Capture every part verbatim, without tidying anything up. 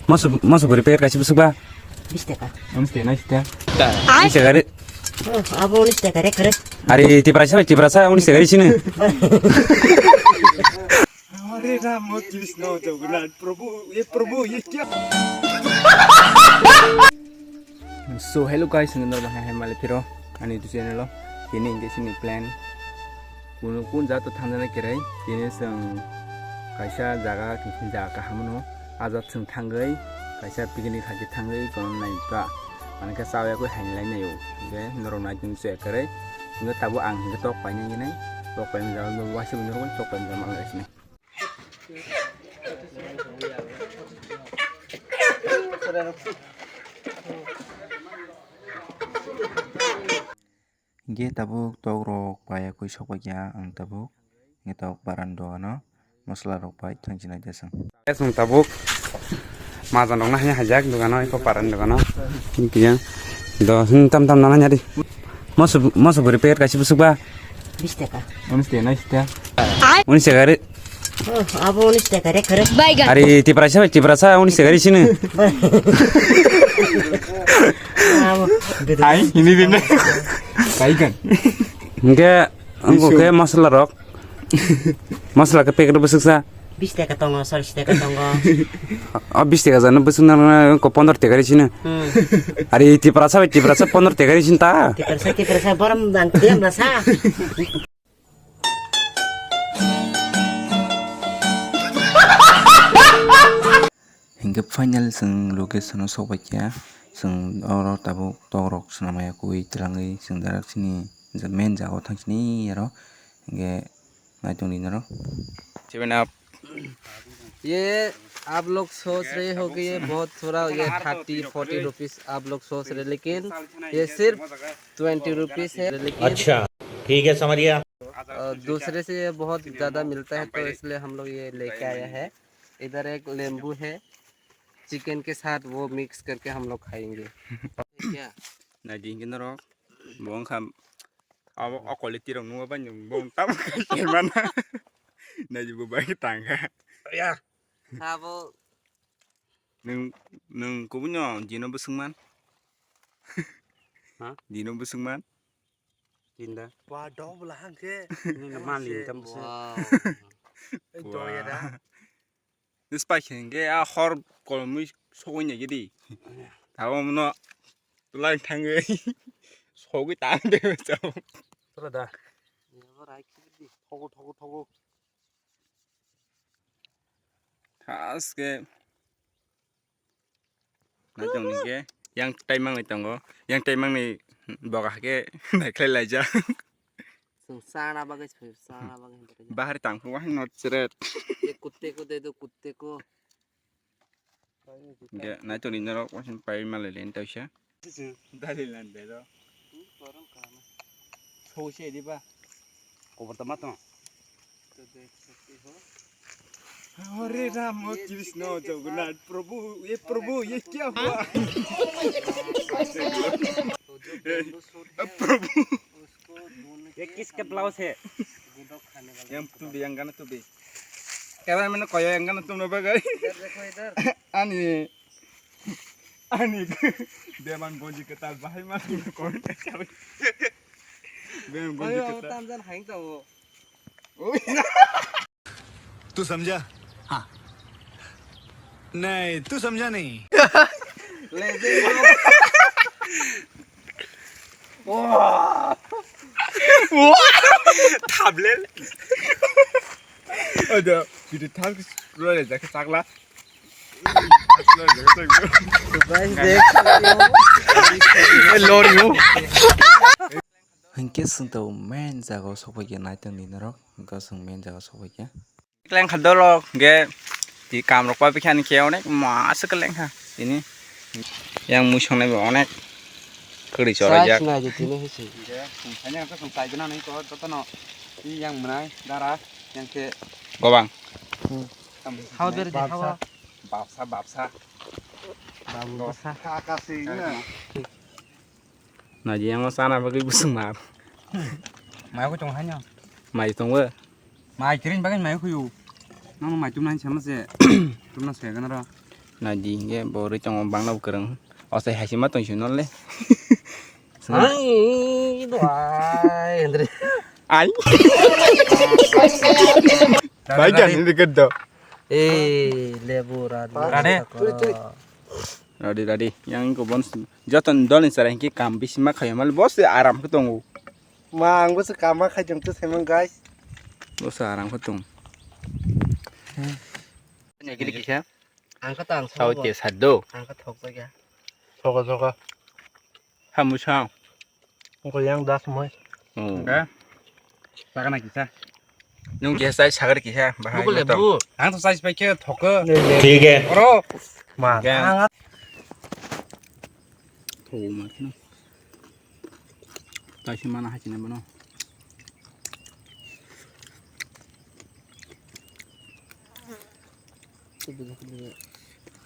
Moso, moso bwrwi packet kaisa bwswk ba? Bis taka. Unis taka, unis taka. Unis taka re. Oh, abo unis taka re, kare. Ari Tiprasa bai Tiprasa unis taka re sini. Hare Ramo Krishna Jagannath Prabhu, ye Prabhu, ye kya? So hello guys, ngi norok hai male phiro ani tu channel o. Tini hingke sini plan. Kuno kun jato thangjana kerai. Tini chwng kaisa jaga, kaisa jaga kaham no. Ajat chwng thangwi kaisa picnic haike thangwi kono nai ka. Manke chawi yakwi haini lai naio. Hingke norok nai tong chaya kerai. Hingke tabuk ang hingke tok painai hinai. Tok painai jaga bo waisa bo norok tok painai jaga mangai sinai. Hingke tabuk tok rok pai yakui sok pai ya ang tabuk. Hingke tabuk baran doga no masala rok pai thang chinai jasang. Chwng tabuk majan rok no hai hajak dogan o eko paran dogan o. Hingke yang do hmm, tam tam nana nyadi. Moso, moso bwrwi packet kaisa bwswk ba? Bis taka. Unis taka, unis taka. Unis taka re. Oh, abo unis taka re, kare. Ari Tiprasa bai Tiprasa unis taka re sini. Abo. Hai, ini din. Baigan. Hingke, angko ke masala rok. Masala ke packet bwswk sa. Bis taka tongo, chollish taka tongo. O bis taka jana bwswk na ko pondro taka re sini. Hmm. Ari Tiprasa bai Tiprasa pondro taka re sini ta. Tiprasa, Tiprasa, borom dan tiam rasa. Hingke final chwng location o sok bai kha, chwng oro tabuk tok rok swnam ya koi twlangwi chwng direct chini main jaga o thang sini aro hingke nai tongdi norok. ये आप लोग सोच रहे हो कि ये बहुत थोड़ा, ये थर्टी फोर्टी रुपीस आप लोग सोच रहे, लेकिन ये सिर्फ ट्वेंटी रुपीस है। लेकिन अच्छा, ठीक है, समझ गया। अ, दूसरे से ये बहुत ज़्यादा मिलता है, तो इसलिए हम लोग ये लेके आया है। इधर एक नींबू है, चिकन के साथ वो मिक्स करके हम लोग खाएंगे। क्या? Nai di hingke norok, bo wngkha abo o quality rok nungma bai nwng bo wng tamo khe mana. Nai di bo bai tangkha. Abo nwng, nwng kubui no dino bwswk man? Ha? Dino bwswk man? Tinda. Wa dog bwla hangkhe. Nini mani tam bwswk. Wow. Ei dog ya da. Nws pai khe hingke a hor kolomwi sogwi naikhe di. Abo mono tulai thangwi sogwi tang de chao. Tora da. Thogo, thogo, thogo. Thaske naitong hingke yang taimang ni tongo. Yang taimang ni boga hake naikhlai laijak. Chwng chana bagwi se, chana bagwi hinwi. Bahari tangphuru wahino cheret. Ye kutte ko de do, kutte ko. Hingke naitoni norok waising pai malai le taisa. Dali lan de do. Sou se di ba. Kobo tama to. Hare Ramo Krishna Jagannath Prabhu, ye Prabhu, ye kya hua? Prabhu. ये किसके ब्लाउज है? Yang tu bi, yang gana tu bi. Cameraman ko yang gana tu no bagai. Ani, ani. Beman gonji ketal bahai ma tu no koi. Beman gonji ketal. Tamjan haing tao. तू समझा? हाँ। नहीं, तू समझा नहीं। Tablet. Ada, video tang lo le jak chakla. Lori. Hingke sing to main jaga o sokphaikha naitong ni norok, hingke sing main jaga o sokphaikha. Kleng kha dolok, hingke ti kam rok pa bikha ni khe onek ma se kleng kha tini. Yang mui songnai bo onek kwrwi chorajak. Size nai di tini hisi. Hingke sing thani ang sing chai gana nai ko joto no. Yang mwnai dara yang khe gobang. Hao ber di hao. Babsa, babsa. Babu basa. Ka, ka, sing na. Naji yang sana bagwi busung mar. Mai ko tong hanya. Mai tong we. Mai kiring bagwi mai ko yu. Nang mai tum nang sama se. Tum na se gana ra. Naidi hingke bo rwi tongo bangla bo kwrwng. Osai hai se ma tong sino le. Ai, do ai, Andre. Ai. Bai jan ni ged do. Eh, lebu rani. Rani. Radi, radi. Yang ko bon joto dol ni sara hingke kam bisi ma khayo mal bo se aram khe tongo. Ma, ang bo se kam ma khai jong to semang, guys. Bo se aram khe tong. Ni gili kisa. Ang kha tang sao te sado. Ang kha thok ja. Thok thok. Hamu sao. Ang ko yang das moi. Oh. Enggak. Pakana kisa. Nung kisa sai sagar kisa bahai. Buku lebu. Ang to sai pai ke thok. Thik hai. Oro. Ma. Ang. Thok ma. Taisi mana hai chine bono.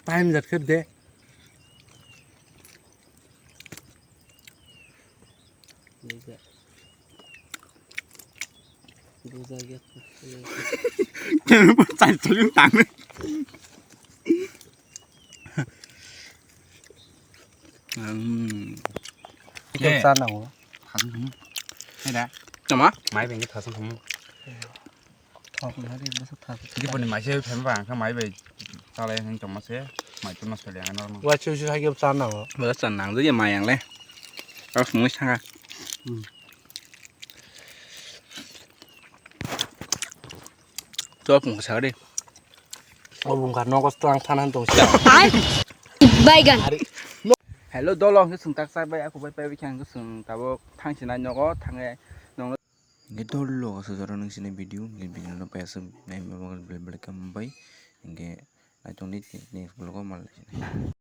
Time jat khe de. Chai chai tang. Hmm. Ikan sana ho. Thasung thum. Heda. Nama? Mai bengke thasung thum. Thok na re, basa thok. Di poni mai se thum ba, angkha mai bai. Talai hang tong ma se. Mai tong ma se le ang normal. Wa chu chu hai ke sana ho. Basa sana ang je mai ang le. Kau semua sana. Hmm. Chop mung sa de. O bung kha nogo tang thanan tong sia. Baigan. Hello dolo, hwnkhe chwng tak chak bai, aku bai pai bai khe ang chwng tabuk thang sinai nogo thangai nong. Hwnkhe dolo, aswk jora nung sinai video, hwnkhe video no pai aswk nai ma bagwi belai belai khe hambai, hwnkhe naitongdi next vlog o malai sinai.